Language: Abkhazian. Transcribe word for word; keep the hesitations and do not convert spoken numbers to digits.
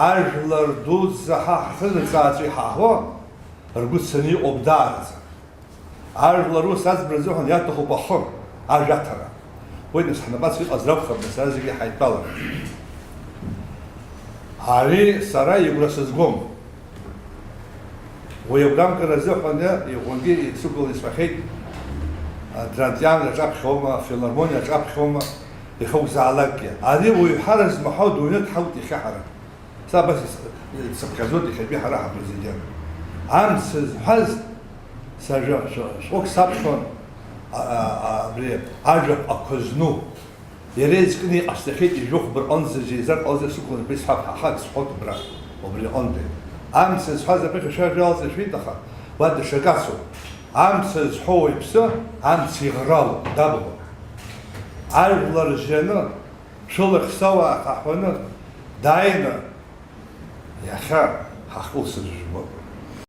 Ажәлар дуӡӡа ҳа ҳхы рыҵааҵәа иҳаҳауа ргәы цаны иҟоуп даараӡа. Ажәлар ус аӡбара азыҳәан иаҭахуп ахы, ажәаҭара. Уи нас ҳнапаҵаҟа иҟаз ракәхап, нас ара зегьы ҳаидтәалан. Ари сара игәра сызгом. Уи агәрамгара азыҳәан иҟәынгьы исықәланы исҳәахьеит, Атлантиан аҿаԥхьоума, афилармониа аҿаԥхьоума, иахьакәзаалакгьы. Ари уаҩ ҳара змаҳау дунеи дҳаут иахьа ҳара. Са абас ис-, исыԥхьаӡоит иахьатәи ҳара ҳапрезидент. Амц зҳәаз, сажәа шә-, шәҟәык саԥхьон, а, а, а, абри ажәа ақәа зну. Иара изкны иҟасҵахьеит, ижәохә бырҟанӡа зеизар ҟалазар сықәланы абри сҳәап, ҳа, ҳак сҳәоит убра, убри аҟынтәи. Амц зҳәаз аԥыхьашәа ажәа алҵашәеит, аха уа даҽакацоуп. Амц зҳәо уаҩԥсы, амц иӷралоуп, даблуп. Ажәлар жьаны, шәылахь сауаа хаҳәаны, дааины, иахьа ҳахылсыр жәбо.